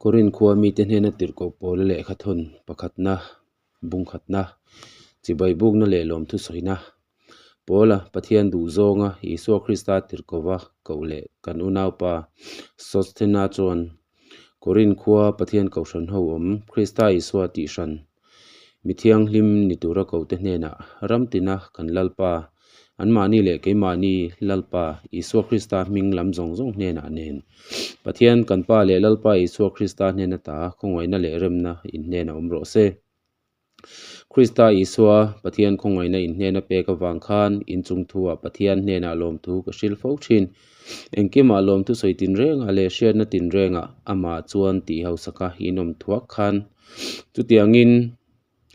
Korin khua mite hnena tirhkoh pawla lehkha thawn pakhatna, bungkhatna, chibai bukna leh lawmthu sawina, Pawla Pathian duh zawnga Isua Krista tirhkova koh leh kan unaupa Sosthena chuan Korin khua Pathian kohhran ho awm Krista Isua tihhran Mi thianghlim ni tura kohte hnenah ram tina kan Lalpa, anmahni leh keimahni Lalpa Isua Krista hming lam zawng zawng hnenah nen, Pathian kan Pa leh Lalpa Isua Krista hnena ta khawngaihna leh remna in hnenah awm rawh se. Krista Isua Pathian khawngaihna in hnena pek avang khan in chungthuah Pathian hnenah lawmthu ka hrilh fo thin. Engkimah lawmthu sawi tinrengah leh hriatna tinrengah amah chuan tih hausaka inawm thuak khan Chutiangin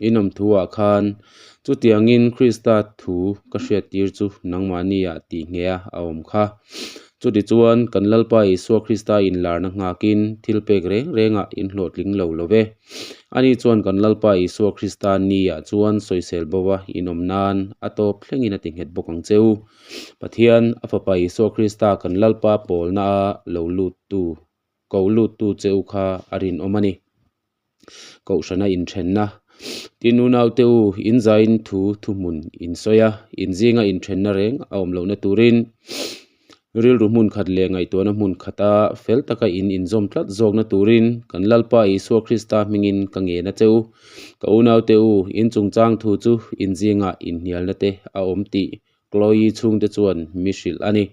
inawm thuah khan chutiangin Krista thu ka hriattir chu nangmahniah tih ngheh a a awm kha. Chutichuan kan Lalpa Isua Krista inlarna nghakin thil pek reng rengah in hlawhtling lo lo ve. Ani chuan kan Lalpa Isua Krista niah chuan sawisel bo a inawm nan a tawp thlengin a ti nghet bawk ang che u. Pathian a Fapa Isua Krista kan Lalpa pawlna a lo luttu Ko luttu che u kha a rinawm a ni. Kohhrana inthenna. Tin unaute u, in zain thu thuhmun in sawi a, in zinga inthenna reng a awm lohna turin rilru hmun khat leh ngaihtuahna hmun khata fel taka in inzawm tlat zawkna turin kan Lalpa Isua Krista hmingin ka ngen a che u. Ka unaute u, in chungchang thu chu in zingah inhnialna te a awm tih Chloe chhungte chuan mi hrilh a ni.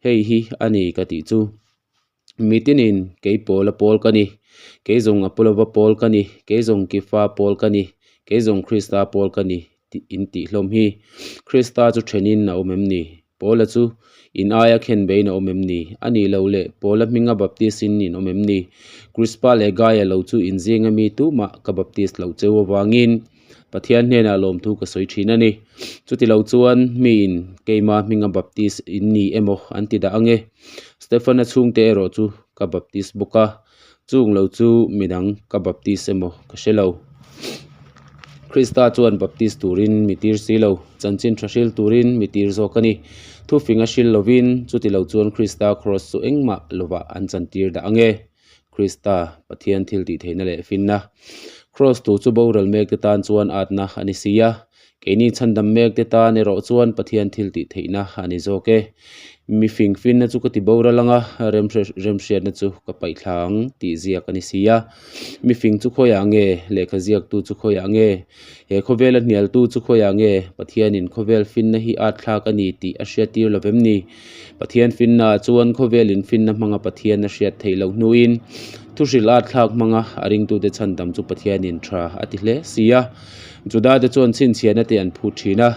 Hei hi a ni ka tih chu. Mi tinin kei Paula pawl ka ni, kei zawng Apolova pawl ka ni, kei zawng Kefa pawl ka ni, kei zawng Krista pawl ka ni tih in tih hlawm hi. Krista chu thenin a awm em ni? Paula chu in aia khen beiin a awm em ni? A nih loh leh Paula hminga baptis-in in awm em ni? Krispa leh Gaia lo chu in zinga mi tumah ka baptis loh cheu avangin Pathian hnenah lawmthu ka sawi thin a ni. Chuti lo chuan miin keima hminga baptis in ni emaw an ti dah ange. Stefana chhungte erawh chu ka baptis bawk a, chung lo chu midang ka baptis emaw ka hre lo. Krista chuan baptis turin mi tir si lo, chanchin tha hril turin mi tir zawk a ni. Thufing a hril lovin chuti lo chuan Krista kraws chu engmah lovah an chantir dah ange. Krista, Pathian thil tih theihna leh finna. Kraws tu chu boral mek te tan chuan atna a ni si a, keini chhandam mek te tan erawh chuan Pathian thil tih theihna a ni zawk e. Mi fing finna chu ka ti boral ang a, remhriatna chu ka paih thla ang tih ziak a ni si a. Mi fing chu khawiah nge? Lehkha ziaktu chu khawiah nge? He khawvela hnialtu chu khawiah nge? Pathianin khawvel finna hi at thlak a ni tih a hriattir lo vem ni? Pathian finnaah chuan khawvelin finna hmanga Pathian a hriat theih loh hnuin thuhrilh at thlak hmanga a ringtute chhandam chu Pathianin tha a ti hle si a. Judate chuan chhinchhiahna te an phut thin a,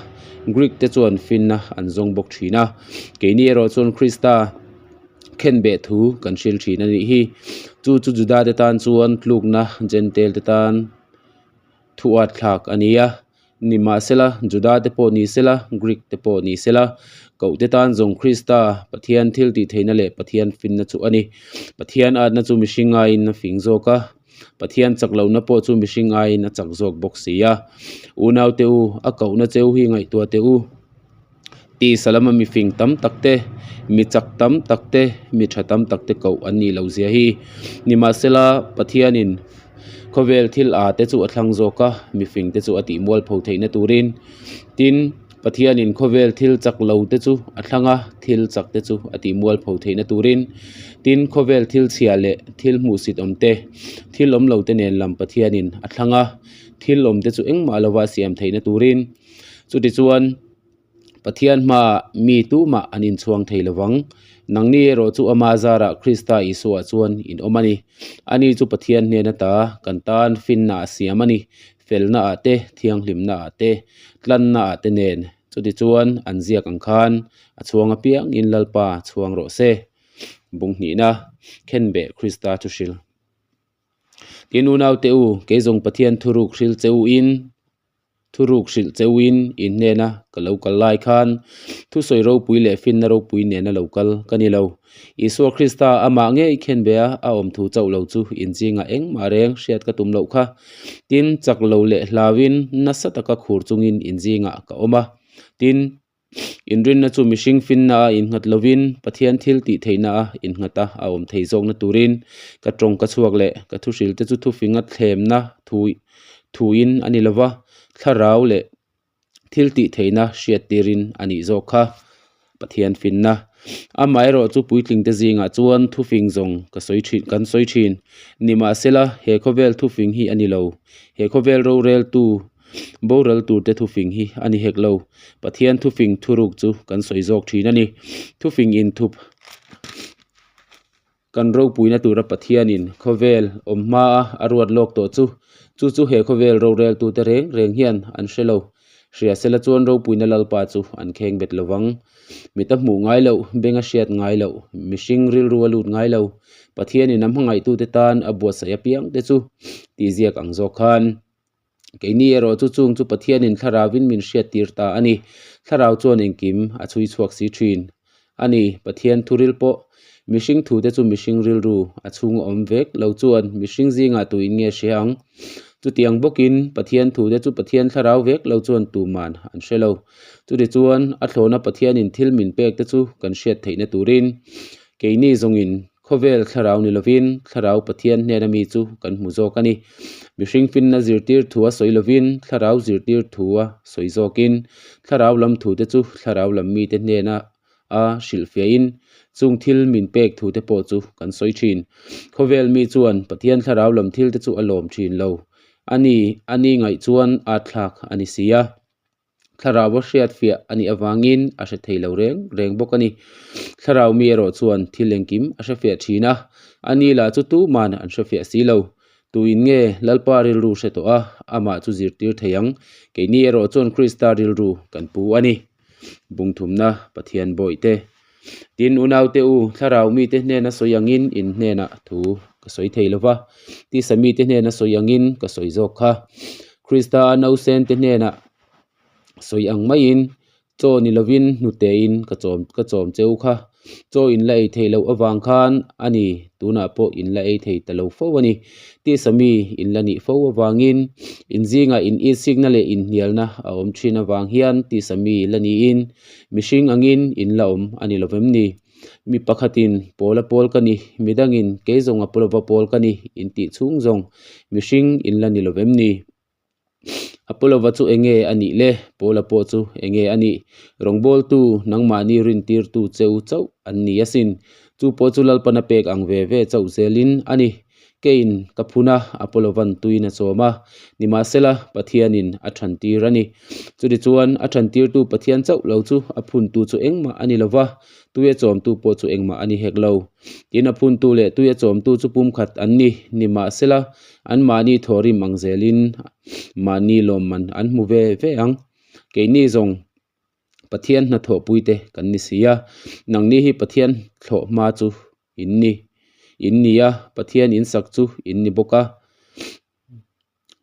Greek te chuan finna an zawng bawk thin a. Keini erawh chuan Krista khenbeh thu kan hril thin a nih hi. Chu chu Judate tan chuan tlukna Jentail te tan thu at thlak a ni a. Nimahsela, Juda te pawh ni sela, Greek te pawh ni sela, koh te tan zawng Krista, Pathian thil tih theihna leh Pathian finna chu a ni. Pathian atna chu mihring aiin a fing zawk a, Pathian chak lohna pawh chu mihring aiin a chak zawk bawk si a. Unaute u, a kohna cheu hi ngaihtuah teh u. Tisa lama mi fing tam tak te, mi chak tam tak te, mi tha tam tak te koh an nih loh zia hi. Nimahsela, Pathianin khawvel thil a te chu a thlang zawk a, mi fing te chu a tih mualpho theihna turin. Tin, Pathianin khawvel thil chak lo te chu a thlang a, thil chak te chu a tih mualpho theihna turin. Tin, khawvel thil chhia leh thil hmuhsit awm te, thil awm lo te nen lam Pathianin a thlang a, thil awm te chu engmah lova a siam theihna turin. Chutichuan, Pathian hmaah mi tumah an inchhuang thei lo vang. Nangni erawh chu ama zarah Krista Isuaah chuan in awm a ni. Ani chu Pathian hnen ata kan tan finna a siam a ni, felnaah te, thianghlimnaah te, tlannaah te nen. Chutichuan, an ziak ang khan a chhuang apiangin Lalpa chhuang rawh se. Bung hnihna, Khenbeh Krista chu hrilh. Tin, unaute u, kei zawng Pathian thuruk hrilh che u in, Thuruk hrilh cheuhin in hnena ka lo kal lai khan thusawi ropui leh finna ropui nena lo kal ka ni lo. Isua Krista amah ngei khen be a, a awm thu chauh lo chu in zingah engmah reng hriat ka tum loh kha. Tin, chak lo leh hlauin nasa taka khur chungin in zingah ka awm a. Tin. Inrinna chu mihring finna a innghat lovin Pathian thil tih theihna a innghat a, a awm thei zawkna turin ka tawng ka chhuak leh ka thuhrilte chu thufinga thlemna thu thuin a ni lova, thlarau leh thil tih theihna hriat tirin a nih zawk kha. Pathian finna. Amaherawh chu puitlingte zingah chuan thufing zawng ka sawi thin kan sawi thin. Nimahsela he khawvel thufing hi a ni lo. He khawvel roreltu Boral turte thufing hi a ni hek lo. Pathian thufing thuruk chu kan sawi zawk thin a ni. Thufing inthup kan ropuina tura Pathianin khawvel awm hmaa a ruat lawk tawh chu, chu chu he khawvel roreltute reng reng hian an hre lo. Hria sela chuan ropuina Lalpa chu an kheng bet lo vang. Mit a hmuh ngai loh, beng a hriat ngai loh, mihring rilru a lut ngai lo, Pathianin a hmangaihtute tan a buatsaih apiangte chu tihziak ang zawk khan. Keini erawh chu chung chu Pathianin Thlarauvin min hriattir ta a ni. Thlarau chuan engkim a chhui chhuak si thin a ni. Pathian thuril pawh mihring thute chu mihring rilru a chhung a awm vek lo chuan mihring zingah tuin nge hria ang? Chutiang bawkin Pathian thute chu Pathian Thlarau vek lo chuan tuman an hre lo. Chutichuan a thlawna Pathianin thil min pek te chu kan hriat theihna turin keini zawngin Khawvel thlarau ni lovin thlarau Pathian hnena mi chu kan hmu zawk a ni. Mihring finna zirtir thua sawi lovin thlarau zirtir thua sawi zawkin thlarau lam thute chu thlarau lam mite hnena a hrilhfiahin chung thil min pek thute pawh chu kan sawi thin. Khawvel mi chuan Pathian thlarau lam thilte chu a lawm thin lo a ni, a ni ngaih chuan at thlak a ni si a. Thlarau a hriat fiah a nih avangin a hre thei lo reng reng bawk a ni. Thlarau mi erawh chuan thil engkim a hre fiah thin a, a ni lah chu tuman an hre fiah si lo. Tuin nge Lalpa rilru hre tawh a, amah chu zirtir thei ang? Keini erawh chuan Krista rilru kan pu a ni. Bungthumna Pathian bawihte. Tin, unaute u, thlarau mite hnena sawi angin in hnenah thu ka sawi thei lo va, tisa mite hnena sawi angin ka sawi zawk kha. Krista a nausente hnenah sawi ang maiin chaw ni lovin hnutein ka chawm ka chawm cheu kha. Chaw in la ei theih loh avang khan a ni, tunah pawh in la ei thei ta lo fo a ni. Tisa mi in la nih fo avangin in zingah in itsikna leh inhnialna a awm thin avang hian tisa mi la niin Mihring angin in la awm a ni lovem ni? Mi pakhatin Pawla pawl ka ni, midangin kei zawnga Pawlova pawl ka ni in tih chhung zawng mihring in la ni lovem ni? Apolova chu enge a nih le? Pawla pawh chu enge a nih? Rawngbawltu nangmahni rintirtu cheu chauh an ni asin. Chu pawh chu Lalpana pek ang ve ve chauh zelin a ni. Keiin ka phun a, Apollo-van tuiin a chawm a, nimahsela Pathianin a thantir a ni. Chutichuan, a thantirtu Pathian chauh lo chu a phuntu chu engmah a ni lo va, tui a chawmtu pawh chu engmah a ni hek lo. Tin, a phuntu leh tui a chawmtu chu pumkhat an ni, nimahsela anmahni thawhrim ang zelin mahni lawmman an hmu ve ve ang. Keini zawng Pathian hnathawhpuite kan ni si a, nangni hi Pathian thlawh hma chu in ni in ni a, Pathian in sak chu in ni bawk a.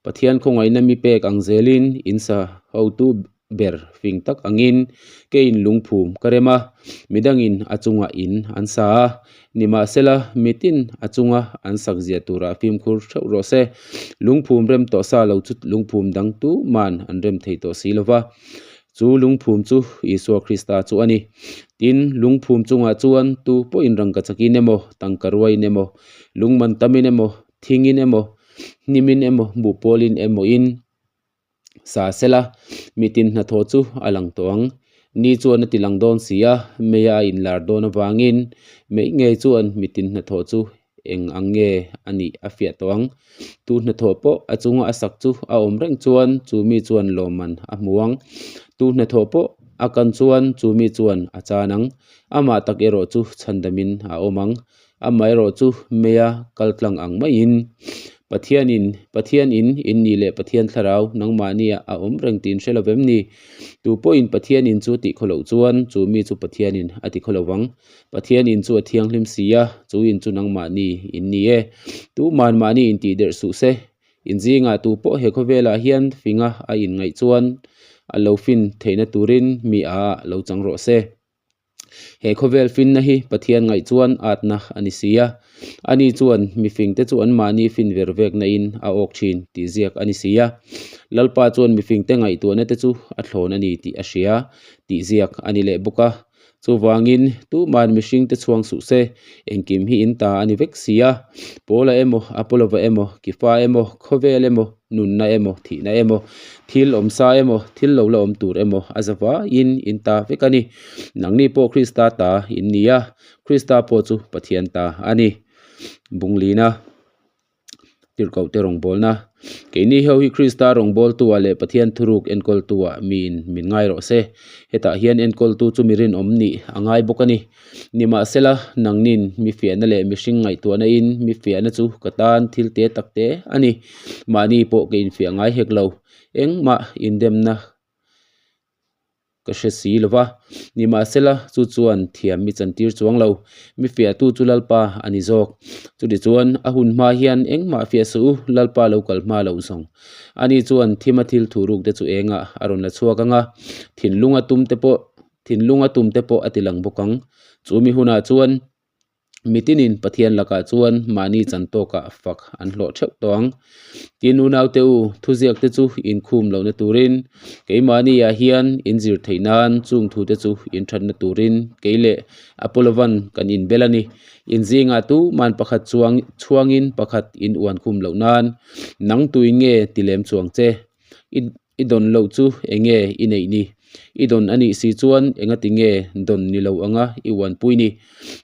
Pathian khawngaihna mi pek ang zelin in sa hotu ber fing tak angin keiin lungphum ka rem a, midangin a chungah in an sa a, nimahsela mitin a chunga an sak zia turah fimkhur theuh rawh se. Lungphum rem tawh sa lo chu lungphum dang tuman an rem thei tawh si lo va. Chu lungphum chu Isua Krista chu a ni. Tin, lungphum chungah chuan tu pawhin rangka chakin emaw, tangka ruaiin emaw, lungman tamin emaw, thingin emaw, hnimin emaw, buhpawlin emaw in sa sela, mitin hnathawh chu a lang tawh ang. Ni chuan a ti lang dawn si a, meia a inlar dawn avangin mei ngei chuan mitin hnathawh chu eng ang nge a nih a fiah tawh ang. Tu hnathawh pawh a chunga a sak chu a awm reng chuan chu mi chuan lawmman a hmu ang. Tu hnathawh pawh a kan chuan chu mi chuan a chan ang. Amah tak erawh chu chhandamin a awm ang. Amaherawh chu meia kal tlang ang maiin Pathianin Pathian in in nih leh Pathian thlarau nangmahnia a awm reng tih in hre lo vem ni? Tu pawhin Pathian in chu tih khaw loh chuan chu mi chu Pathianin a ti khaw lo vang. Pathian in chu a thianghlim si a, chu in chu nangmahni in ni e. Tuman mahni in tih derh suh se. In zingah tu pawh he khawvelah hian finga a inngaih chuan a lo fin theihna turin mi a lo chang rawh se. He khawvel finna hi Pathian ngaih chuan atna a ni si a. Ani chuan, Mifingte chu anmahni fin ver vekna in a awk thin tih ziak a ni si a. Lalpa chuan mifingte ngaihtuahna te chu a thlawn a ni tih a hria tih ziak a ni leh bawk a. Chuvangin, tuman mihringte chhuang suh se, engkim hi in ta a ni vek si a. Paula emaw, Apolova emaw, Kifa emaw, khawvel emaw, nunna emaw, thihna emaw, thil awmsa emaw, thil lo la awm tur emaw a za vaiin in ta vek a ni. Nangni pawh Krista ta in ni a, Krista pawh chu Pathian ta a ni. Bunglina. Tirhkohte rawngbawlna. Keini ho hi Krista rawngbawltu-ah leh Pathian thuruk enkawltu-ah miin min ngai rawh se. Hetah hian enkawltu chu mi rinawm nih a ngai bawk a ni. Nimahsela, nangnin mi fiahna leh mihring ngaihtuahna in mi fiahna chu ka tan thil te tak te a ni. Mahni pawh ka infiah ngai hek lo. Engmah indemna Ka hre si lo va, nimahsela chu chuan thiam mi chantir chuang lo, mi fiahtu chu Lalpa a ni zawk. Chutichuan a hun hma hian engmah fiah suh u, Lalpa lo kal hma loh zawng. Ani chuan thima thil thu ruk te chu engah a rawn la chhuak ang a, thinlunga tum te pawh thinlunga tum te pawh a ti lang bawk ang. Chu mi hunah chuan. Mitinin Pathian lakah chuan mahni chan tawkah fak an hlawh theuh tawh ang. Tin unaute u, thuziakte chu inkhum lohna turin, keimahniah hian inzir theih nan chung thute chu inthatna turin kei leh Apollovan kan inbel a ni. Inzingah tu man pakhat chuang chhuangin pakhat in uan khum loh nan, nang tuin nge ti lem chuang che? I I dawn loh chu eng nge i neih ni? I dawn a nih si chuan engati nge dawn ni lo anga i uanpui ni?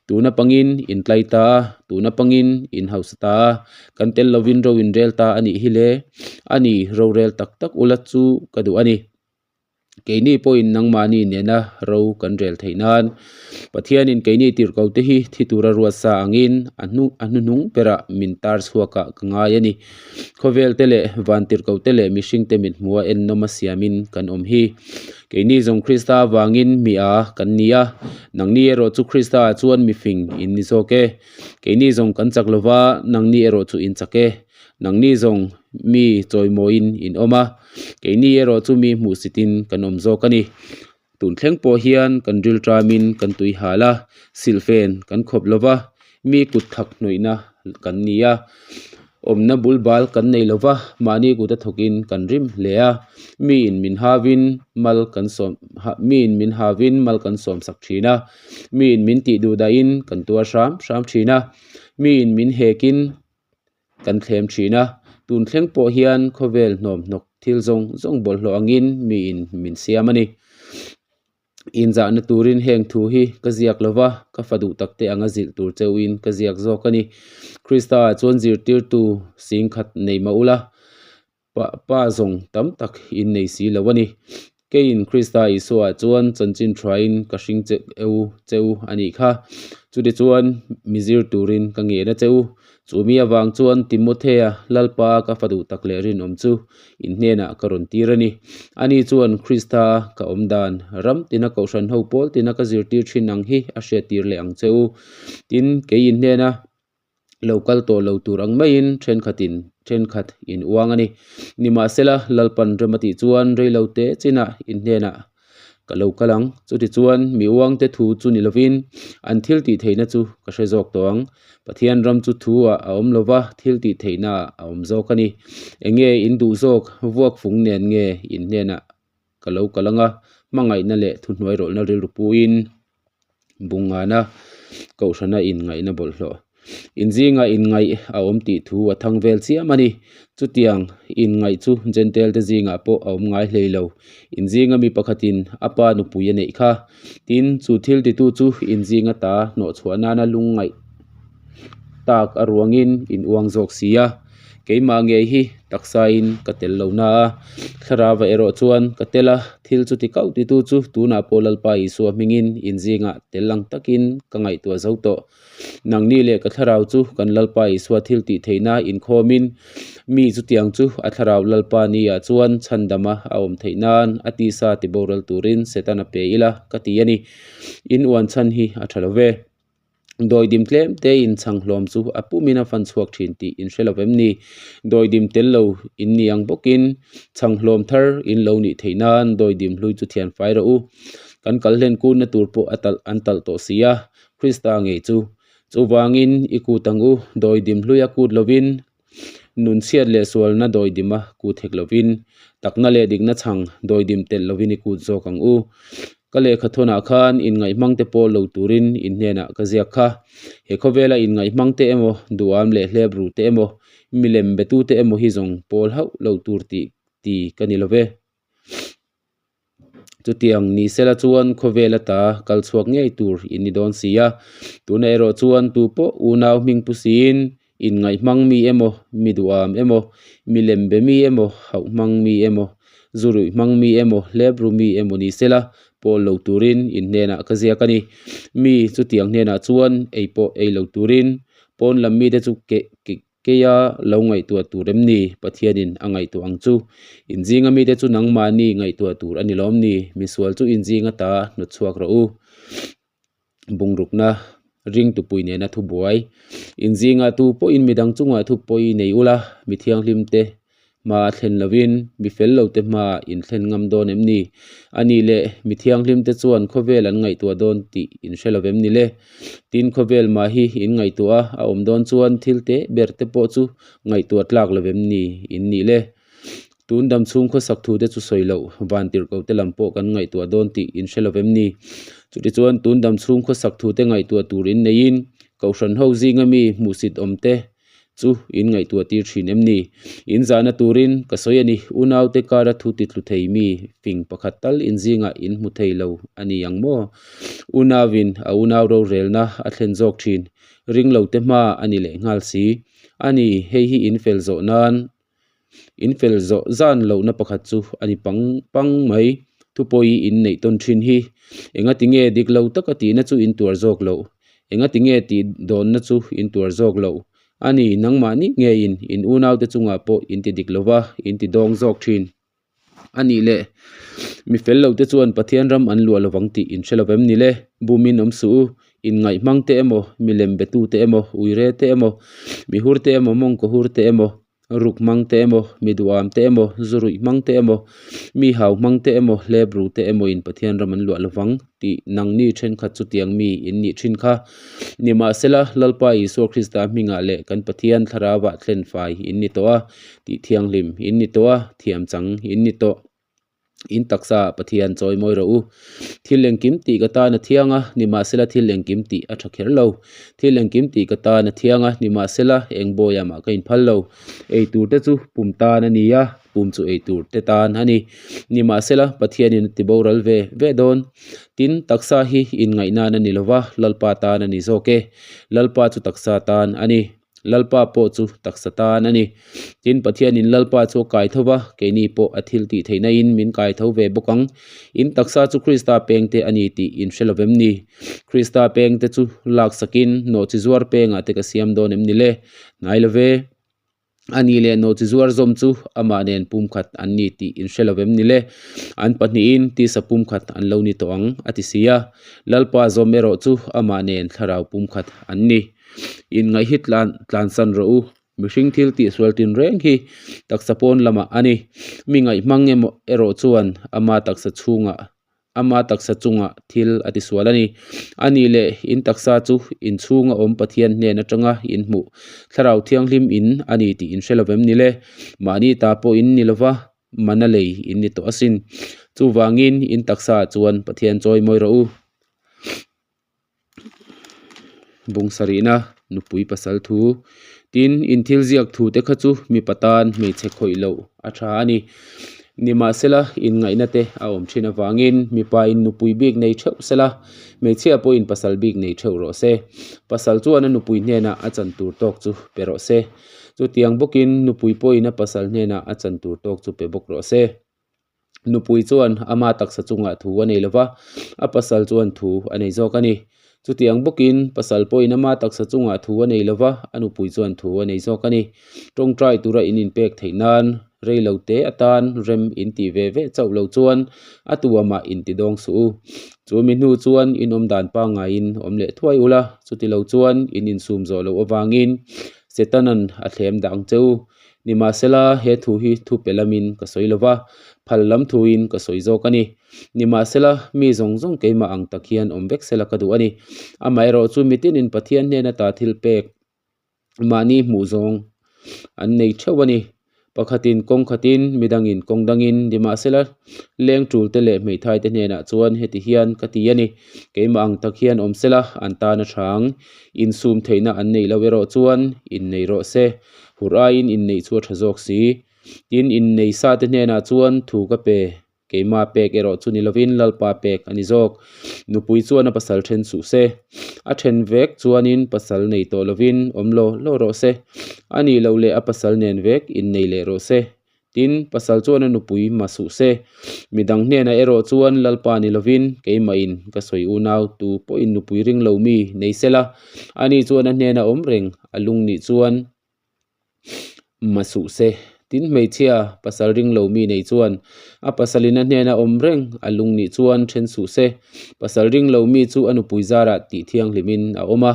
Tuna pangin in tlai ta a, tuna pangin in hausa ta a, kan tel lovin ro in rel ta a nih hi le? A ni, rorel tak tak ula chu ka duh a ni. Keini pawhin nangmahni nena ro kan rel theih nan Pathianin keini tirhkote hi thi tura ruatsa angin a hnu a hnuhnung berah min tar chhuakah ka ngai a ni. Khawvel te leh vantirhkoh te leh mihring te mithmuha ennawm a siamin kan awm hi. Keini zawng Krista avangin mi a kan ni a, nangni erawh chu Krista ah chuan mi fing in ni zawk e. Keini zawng kan chak lova, nangni erawh chu in chak e. Nangni zawng mi chawimawiin in awm a, keini erawh chu mi hmuhsitin kan awm zawk a ni. Tun thleng pawh hian kan ril tamin kan tui hal a, silhfen kan khawp lo va, mi kut thak hnawihna kan ni a, awmna bul bal kan nei lo va, mahni kuta thawkin kan rim hle a, miin min havin mal kan sawm miin min havin mal kan sawm sak thin a, miin min tih duh dahin kan tuar hram hram thin a, miin min hekin Kan thlem thin a, tun thleng pawh hian khawvel hnawm hnawk thil zawng zawng bawlhhlawh angin miin min siam a ni. Inzahna turin heng thu hi ka ziak lo va, ka fa duh takte anga zilh tur cheuhin ka ziak zawk a ni. Krista ah chuan zirtirtu singkhat nei mah ula, pa pa zawng tam tak in nei si lo a ni. Keiin Krista Isua chuan chanchin thuain ka hring che eu che u a nih kha. Chutichuan mi zir turin ka ngen a che u. Chu mi avang chuan Timothea Lalpa ka fa duh tak leh rinawm chu in hnenah ka rawn tir a ni. Ani chuan Krista ka awm dan, ram tina kohhran ho pawl tina ka zirtir thin ang hi a hriattir leh ang che u. Tin, kei in hnena. lo kal tawh lo tur ang maiin thenkhatin thenkhat in uang a ni. Nimahsela, Lalpan rem a tih chuan reilo te chinah in hnenah ka lo kal ang. Chutichuan mi uangte thu chu ni lovin an thil tih theihna chu ka hre zawk tawh ang. Pathian ram chu thu ah a awm lova, thil tih theihna ah a awm zawk a ni. Enge in duh zawk, vuak fung nen nge in hnenah ka lo kal ang a, hmangaihna leh thuhnuai rawlhna rilru puiin bungngana kohhrana inngaihna bawlhhlawh inzinga inngaih a awm tih thu a thang vel chiam a ni. Chutiang inngaih chu Jentail te zingah pawh a awm ngai hlei lo. Inzinga mi pakhatin a pa nupui a neih kha. Tin, chu thil titu chu inzinga ta hnawhchhuah nana lungngaih tak a ruangin in uang zawk si a. Keimah ngei hi taksain ka tel lo na a, thlarava erawh chuan ka tel a, thil chuti kauh titu chu tunah pawh Lalpa Isua hmingin inzingah tel ang takin ka ngaihtuah zo tawh. Nangni leh ka thlarau chu kan Lalpa Isua thil tih theihna inkhawmin mi chutiang chu a thlarau Lalpa niah chuan chhandama a awm theih nan a tisa tiboral turin Setana pe ila ka ti a ni. In uan chhan hi a tha lo ve. Dawidim tlem te in chhang hlawm chu a pumin a fan chhuak thin tih in hre lo vem ni? Dawidim tel lo in ni ang bawkin chhang hlawm thar in lo nih theih nan dawidim hlui chu thian fai rawh u. Kan kal hlen kunna tur pawh a talh an talh tawh si a, Krista ngei chu. Chuvangin i kut ang u, dawidim hlui a kut lovin, nun chhiat leh sualna dawidim a kut hek lovin, takna leh dikna chhang dawidim telh lovin i kut zawk ang u. Ka lehkha thawnah khan inngaihmangte pawh lo turin in hnenah ka ziak kha. He khawvela inngaihmangte emaw, duham leh hlep ruh te emaw, milem betute emaw hi zawng pawl hauh lo tur tih ti ka ni lo ve. Chutiang ni sela chuan khawvel ata kal chhuak ngei tur in ni dawn si a. Tunah erawh chuan tu pawh unau hming pu siin inngaihmang mi emaw, mi duham emaw, mi lem be mi emaw, hauh hmang mi emaw, zu ruih hmang mi emaw, hlep ru mi emaw ni sela pawl lo turin in hnenah ka ziak a ni. Mi chutiang hnenah chuan ei pawh ei lo turin pawn lam mite chu keh Keia lo ngaihtuah tur em ni? Pathianin a ngaihtuah ang chu. Inzinga mite chu nangmahni ngaihtuah tur a ni lawm ni? Misual chu inzinga ta hnawt chhuak rawh u. Bungrukna, ringtupui nena thubuai. Inzinga tu pawhin midang chungah thupawi nei ula, mi thianghlimte Hma a thlen lovin mi fel lote hmaah in thlen ngam dawn em ni? A nih leh, mi thianghlimte chuan khawvel an ngaihtuah dawn tih in hre lo em ni le? Tin, khawvel mah hi in ngaihtuah a, a awm dawn chuan thil teh ber te pawh chu ngaihtuah tlak lo em ni in nih le? Tun dam chhung khawsak thu te chu sawi loh, van tirhkoh te lam pawh kan ngaihtuah dawn tih in hre lo em ni? Chutichuan, tun dam chhung khawsak thu te ngaihtuah tur in neiin, Kohhran ho zinga mi hmuhsit awm te, Chu in ngaihtuah tir thin em ni? In zahna turin ka sawi a ni, unaute kara thu titlu thei mi fing pakhat tal in zingah in hmu thei lo a ni ang maw? Unauin a unau rorelna a thlen zawk thin, ring lo te hma a ni leh nghal si. A ni, hei hi in fel zawh nan In fel zawh zan lohna pakhat chu a ni pang pang mai. Thupawi in neih tawn thin hi engati nge dik lo taka tihna chu in tuar zawk loh? Engati nge tih dawnna chu in tuar zawk loh? A ni, nangmahni ngeiin in unaute chungah pawh in ti dik lova, in ti dawng zawk thin. A nih leh, mi fel lote chuan Pathian ram an luah lovang tih in hre lo vem ni le? Bumin awm suh u, inngaih hmang te emaw, milem betu te emaw, uire te emaw, mihur te emaw, mawngkaw hur te emaw, ruk hmang te emaw, mi duham te emaw, zu ruih hmang te emaw, mi hau hmang te emaw, hlep ru te emaw in Pathian ram an luah lovang tih nangni thenkhat chutiang mi in nih thin kha. Nimahsela, Lalpa Isua Krista hmingah leh kan Pathian thlarauah thlen fai in ni tawh a, tih thianghlim in ni tawh a, thiam chang in ni tawh. In taksa ah Pathian chawi mawi rawh u. Thil engkim tih ka tan a thiang a, nimahsela thil engkim tih a tha kher lo. Thil engkim tih ka tan a thiang a, nimahsela eng bawiah mah ka inphal lo. Ei tur te chu pum tan a ni a, pum chu ei tur te tan a ni. Nimahsela Pathianin a ti boral ve ve dawn. Tin, taksa hi inngaihnan a ni lova, Lalpa tan a ni zawk e. Lalpa chu taksa tan a ni. Lalpa pawh chu taksa tan a ni. Tin, Pathianin Lalpa chu a kai tho va, keini pawh a thil tih theihna in min kai tho ve bawk ang. In taksa chu Krista pengte a ni tih in hre lo vem ni? Krista pengte chu laksakin nawhchi zuar pengah te ka siam dawn em ni le? Hnai lo ve. A nih leh nawhchi zuar zawm chu amah nen pumkhat an ni tih in hre lo vem ni le? An pahnihin tisa pumkhat an lo ni tawh ang, a ti si a. Lalpa zawm erawh chu amah nen thlarau pumkhat an ni. Inngaih hi tlan tlansan rawh u. Mihring thil tihsual tinreng hi taksa pawn lamah a ni. Mi ngaihmang emaw erawh chuan ama taksa chhungah ama taksa chungah thil a tisual a ni. A nih leh in taksa chu in chhunga awm Pathian hnen atanga in hmuh Thlarau Thianghlim in a ni tih in hre lo vem ni le? Mahni ta pawh in ni lova mana lei in ni tawh asin. Chuvangin in taksaah chuan Pathian chawi mawi rawh u. Bung sarihna nupui pasal thu tin in thil ziak thu te kha chu mipa tan hmeichhe khawih loh a tha a ni nimahsela inngaihna te a awm thin avangin mipa in nupui bik nei theuh sela hmeichhia pawhin pasal bik nei theuh rawh se pasal chuan a nupui hnenah a chan tur tawk chu pe rawh se chutiang bawkin nupui pawhin a pasal hnenah a chan tur tawk chu pe bawk rawh se. Nupui chuan ama taksa chungah thu a nei lova, a pasal chuan thu a nei zawk a ni. Chutiang bawkin pasal pawhin ama taksa chungah thu a nei lova, a nupui chuan thu a nei zawk a ni. Tawngtai tura in inpek theih nan rei lo te atan rem in tih ve ve chauh lo chuan a tu amah in ti dawng suh u. Chu mi hnu chuan in awm dan pangngaiin awm leh thuai ula, chuti lo chuan in insum zawh loh avangin Setanan a thlem dang che u. Nimahsela, he thu hi thu pe lamin ka sawi lo va, phal lam thuin ka sawi zawk a ni. Nimahsela, mi zawng zawng keimah ang tak hian awm vek sela ka duh a ni. Amaherawhchu chu mitinin Pathian hnena ta thil pek mahni hmuh zawng an nei theuh a ni. Pakhatin kawng khatin, midangin kawng dangin, nimahsela leng tulte leh hmeithaite hnenah chuan heti hian ka ti a ni, keimah ang tak hian awm sela an tan a tha ang, insum theihna an neih loh erawh chuan innei rawh se, hur aiin inneih chu a tha zawk si. Tin, innei sate hnenah chuan thu ka pe. Keimah pek erawh chu ni lovin Lalpa pek a ni zawk. Nupui chuan a pasal then suh se. A then vek chuanin pasal nei tawh lovin awm law law rawh se. A nih loh leh a pasal nen vek innei leh rawh se. Tin, pasal chuan a nupui ma suh se. Midang hnenah erawh chuan Lalpa ni lovin keimahin ka sawi unau tu pawhin nupui ring lo mi nei sela, ani chuan a hnena awm reng a lung nih chuan Ma suh se. Tin hmeichhia pasal ring lo mi nei chuan a pasalin a hnena awm reng a lung nih chuan then suh se. Pasal ring lo mi chu a nupui zarah tih thianghlimin a awm a,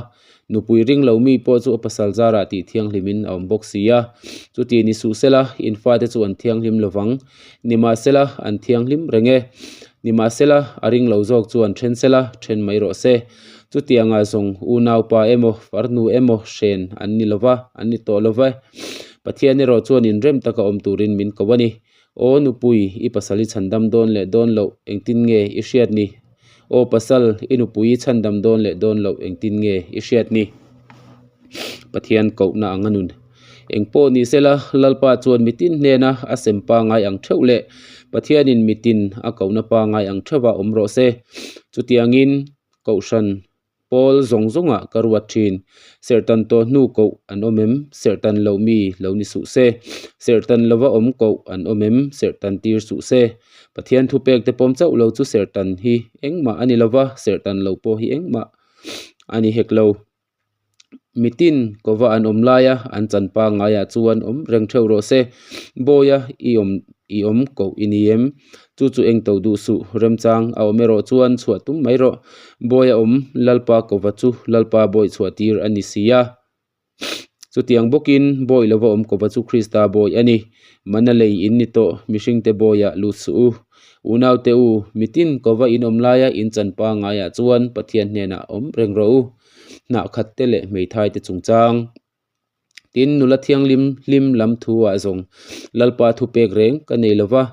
nupui ring lo mi pawh chu a pasal zarah tih thianghlimin a awm bawk si a. Chuti ni suh sela in fate chu an thianghlim lovang. Nimahsela an thianghlim reng e. Nimahsela a ring lo zawk chuan then sela then mai rawh se. Chutianga zawng unaupa emaw, farnu emaw hren an ni lova, an ni tawh lova. Pathian erawh chuan inrem taka awm turin min ko a ni. Aw nupui, i pasal i chhandam dawn leh dawn loh engtin nge i hriat ni? Aw pasal, i nupui i chhandam dawn leh dawn loh engtin nge i hriat ni? Pathian kohna ang a nun. Engpawh ni sela, Lalpa chuan mitin hnena a sem pangngai ang theuh leh Pathianin mitin a kohna pangngai ang theuhah awm rawh se. Chutiangin Kohhran pawl zawng zawngah ka ruat thin. Serhtan tawh hnu koh an awm em? Serhtan loh mi lo ni suh se. Serhtan lova awm koh an awm em? Serhtan tir suh se. Pathian thupek te pawm chauh lo chu serhtan hi engmah a ni lova, serhtan loh pawh hi engmah a ni hek lo. Mitin kova an awm laia an chan pangaiah chuan awm reng theuh rawh se. Bawia i awm i awm koh i ni em? Chu chu eng to duh suh remchang a awm erawh chuan chhuah tum mai rawh. Bawia awm Lalpa kova chu Lalpa bawi chhuah tir a ni si a. Chutiang bawkin bawi lova awm kova chu Krista bawi a ni. Mana lei in ni tawh mihringte bawiah lut suh u. Unaute u, mitin kova in awm laia in chan pangaiah chuan Pathian hnenah awm reng rawh u. hnah khat te leh hmeithai te chungchang tin nula thianghlim hlim lam thu ah zawng Lalpa thu pek reng ka nei lo va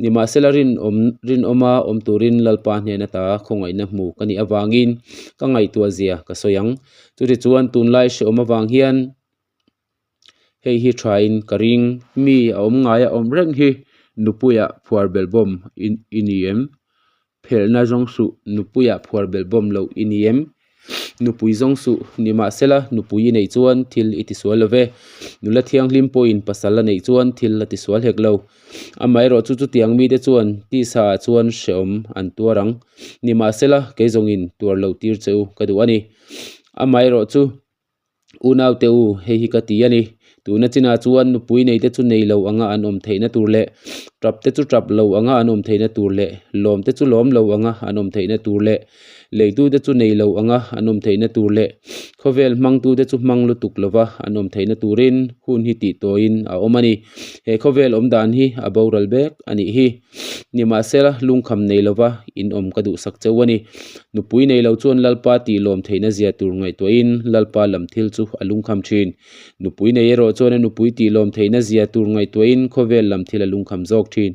nimahsela rinawm rinawma awm turin Lalpa hnen ata khawngaihna hmu ka nih avangin ka ngaihtuah zia ka sawi ang chuti chuan tunlai hrehawm avang hian hei hi thain ka ring mi a awm ngaia awm reng hi nupuiah phuar belhbawm i ni em? Phelhna zawng suh, nupuiah phuar belhbawm loh i ni em? Nupui zawng suh, nimahsela nupui i neih chuan thil i tisual lo ve. Nula thianghlim pawhin pasal a neih chuan thil a tisual hek lo. Amaherawh chu chutiang mite chuan tisa ah chuan hrehawm an tuar ang. Nimahsela kei zawngin tuar loh tir che u ka duh a ni. Amaherawh chu. Unaute u, hei hi ka ti a ni. Tuna chinah chuan nupui neite chu nei lo anga an awm theihna tur leh tap te chu tap lo anga an awm theihna tur leh lawm te chu lawm lo anga an awm theihna tur leh leitute chu nei lo anga an awm theihna tur leh khawvel hmangtute chu hmang lutuk lova an awm theihna turin hun hi tih tawiin a awm a ni. He khawvel awm dan hi a boral bek a nih hi. Nimahsela, lungkham nei lova in awm ka duhsak cheu a ni. Nupui nei lo chuan Lalpa tih lawm theihna zia tur ngaihtuahin Lalpa lam thil chu a lungkham thin. Nupui nei erawh chuan a nupui tih lawm theihna zia tur ngaihtuahin khawvel lam thil a lungkham zawk thin.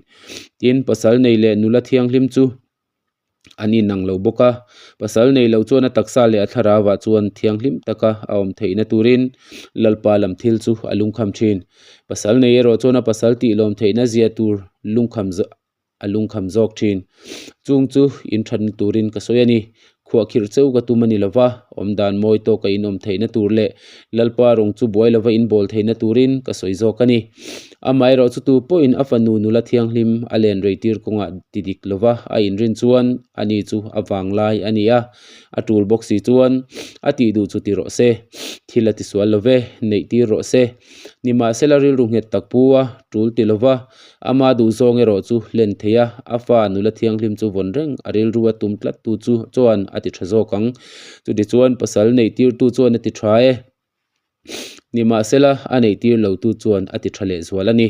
Tin, pasal nei leh nula thianghlim chu an inang lo bawk a. Pasal nei lo chuan a taksa leh a thlarauah chuan thianghlim taka a awm theihna turin Lalpa lam thil chu a lungkham thin. Pasal nei erawh chuan a pasal tih lawm theihna zia tur lungkham a lungkham zawk thin. Chung chu inthatna turin ka sawi a ni. Khuahkhirh cheu ka tum a ni lova, awmdan mawi tawka inawm theihna tur leh Lalpa rawng chu buai lova inbawl theihna turin ka sawi zawk a ni. Amaherawh chu tu pawhin a fanu nula thianghlim a len rei tir kawngah ti dik lova a inrin chuan ani chu a vanglai a ni a, a tul bawk si chuan a tih duh chu ti rawh se, thil a tisual love, neih tir rawh se. Nimahsela rilru nghet tak pu a, tul ti lova, Ama duhzawng erawh chu hlen thei a, a fa nula thianghlim chu vawn reng a rilru a tum tlat tu chu chuan a ti tha zawk ang. Chutichuan pasal neih tirtu chuan a ti tha e. Nimahsela, a neihtir lotu chuan a ti tha lehzual a ni.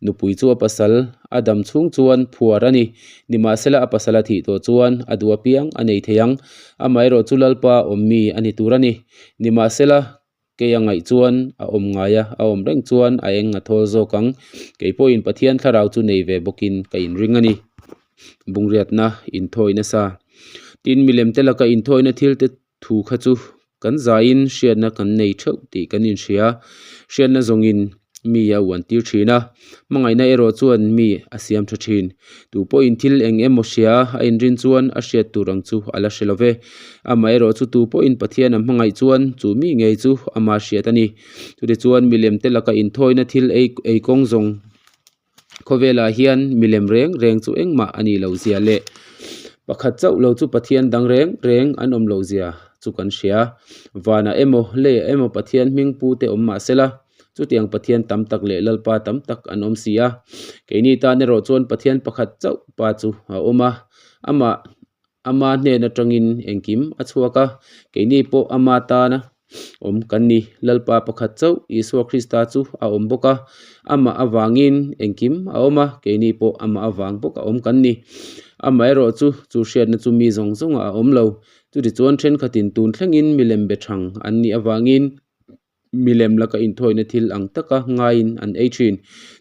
Nupui chu a pasal a dam chhung chuan phuar a ni. Nimahsela, a pasal a thih tawh chuan a duh apiang a nei thei ang. Amaherawh chu Lalpa awm mi a ni tur a ni. Nimahsela, kei a ngaih chuan a awm ngai a, a awm reng chuan a eng a thawl zawk ang. Kei pawhin Pathian thlarau chu nei ve bawkin ka inring a ni. Bungriatna inthawi nasa. Tin, milemte laka inthawina thilte Thu kha chu kan zaiin hriatna kan nei theuh tih kan inhria. Hriatna zawngin mi a uan tir thin a, hmangaihna erawh chuan mi a siam tha thin. Tu pawhin thil eng emaw hria a inrin chuan a hriat tur ang chu a la hre lo ve. Amaherawh chu tu pawhin Pathian a hmangaih chuan chu mi ngei chu ama hriat a ni. Chutichuan milemte laka inthawina thil ei ei kawng zawng Khawvelah hian milem reng reng chu engmah a nih loh zia leh pakhat chauh lo chu Pathian dang reng reng an awm loh zia chu kan hria. Vanah emaw leiah emaw Pathian hming pu te awm mah sela, chutiang Pathian tam tak leh Lalpa tam tak an awm si a. Keini tan erawh chuan Pathian pakhat chauh pa chu a awm a, amah Ama hnen atangin engkim a chhuak a, keini pawh ama tana awm kan ni. Lalpa pakhat chauh Isua Krista chu a awm bawk a, amah avangin engkim a awm a, keini pawh amah avang bawk a awm kan ni. Amaherawh chu, chu hriatna chu mi zawng zawngah a awm lo. Chutichuan thenkhatin tun thlengin milem be thang an nih avangin, milem laka inthawina thil ang taka ngaiin an ei thin.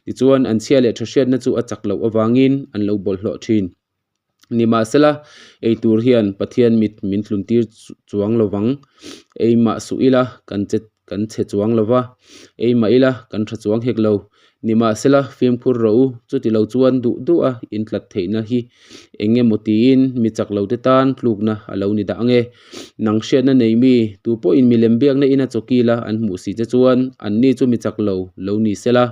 Tichuan, an chhia leh tha hriatna chu a chak loh avangin an lo bawlhhlawh thin. Nimahsela, ei tur hian Pathian mit min tlun tir chuang lo vang. Ei mah suh ila kan che kan chhe chuang lo va, ei mah ila kan tha chuang hek lo. Nimahsela, fimkhur rawh u, chuti lo chuan duh duh a intlat theihna hi eng emaw tiin mi chak lo te tan tlukna a lo ni dah ange. Nang hriatna nei mi, tu pawhin milem biakna ina chawkil a an hmuh si che chuan anni chu mi chak lo lo ni sela.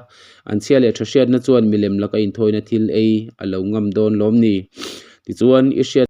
An chhia leh tha hriatna chuan milem laka inthawina thil ei a lo ngam dawn lawm ni? Tichuan, i hriat.